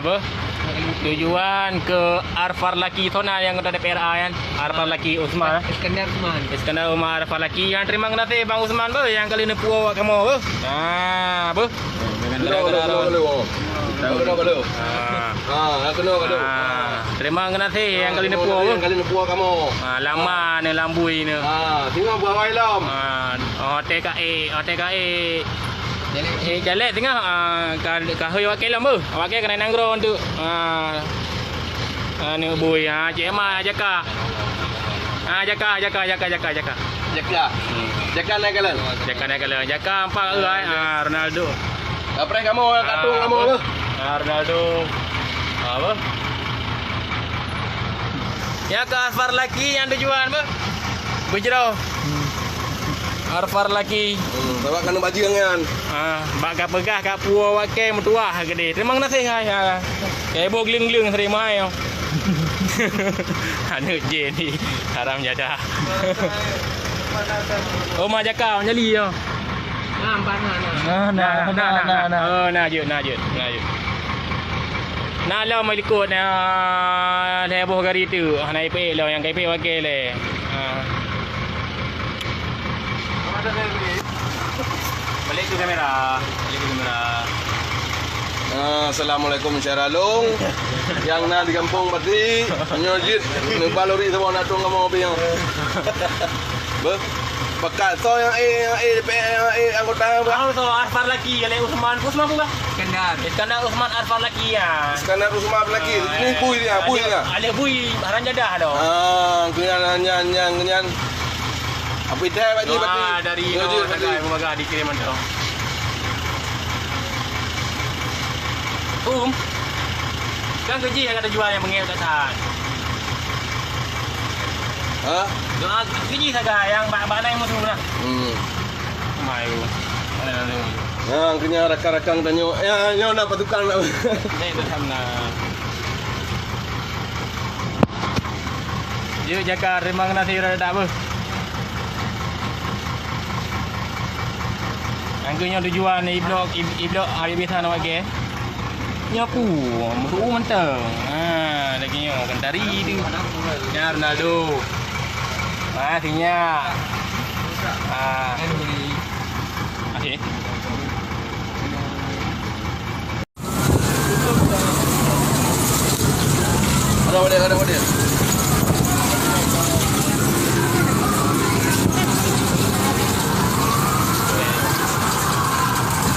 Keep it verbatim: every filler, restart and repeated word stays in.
Beuh. Tujuan keu Arfar Laki, soe na nyang ketua D P R A nyan? Arfar Laki Usman. Iskandar Usman. Iskandar Umar Arfar Laki. Nyang terima kasih Bang Usman beuh nyang ka lheueh neupuwoe awak kamoe beuh. Ha, beuh. Keunoe, keunoe, keunoe, keunoe. Keunoe, keunoe. Ha. Ha, keunoe, keunoe. Ha. Terima kasih nyang ka lheueh neupuwoe beuh. Nyang ka lheueh neupuwoe kamoe. Ha, lama neu lambui neu. Ha, singoh beuawai lom. Ha, oh, T K E, oh, T K E. Eh, jalek singoh, ah, ka, ka hôi awak kée lom beuh. Awak kée keunan nanggroe tu. Ah, ah, neuk bui. Ah, Cik Emma jaka. Ah, jaka, jaka, jaka, jaka, jaka. Jaka. Hmm. Jaka naik jalan. Jaka naik jalan. Jaka empat orang, ah, Ronaldo. Kapreh kamoe, katung kamoe beuh. Ah, Ronaldo. Ah, beuh. Ya, ka Arfar Laki nyang tujuan beuh. Beujroh. Arfar Laki. Hmm, sabab keuneuk bajeueng nyan. Ah, bak ka peugah ka puwoe awak kée meutuwah keudeh. Terima kasih hai. Ha. Kée boh gleueng-gleueng seri mai. Aneuk jén ni haram jadah. Oh, ma jaka nyali yo. Nah, empat nah, nah. Nah, nah, nah, nah, nah, nah. Oh, na jeuet, na jeuet, na jeuet. Na lom likot na, lhée boh gari tu. Hana ipée lom nyang ka ipée wak kée lé. Ha. Balik tu kamera. Balik tu kamera. Ah, assalamualaikum syedara lôn. Nyang na di gampông Pati, nyoe jeuet neuba lori saboh na tueng kamoe piang. Beuh, pakat soe nyang, eh, nyang, eh, nyang, eh, anggota apa? Tahu tu Arfar Laki, Alek Usman. Usman apa? Iskandar. Iskandar Usman Arfar Laki ya. Iskandar Usman Arfar Laki. Ah, ini bui dia, bui dia. Alek bui, haram jadah tu. Ah, keunyan, nyan, nyan, keunyan. Apa dah, Pak Ji, Pak Ji? Doa dari Pak Ji, Pak Ji. Tagai, peumagah dikirim tu. Um. Kan keujih nyang ka teujual nyang beungéh that-that. Ha? Doa keujih sagai nyang bak, bak nai musoh na. Hmm. Mayu. Mana lalu? Ha, keunyan rakan-rakan tanyoe. Ya, nyoe na pasukan na. Dek tu sama. Jeuet jaka, terima kasih rada beuh. Nyang keu nyoe tujuan iblok, ib-, iblok habéh-habéh awak kée. Nyoe pu, meuruu mantong. Ha, lagée nyoe kan tari tu. Nyan Ronaldo. Ha, sinyak. Ha. Okey.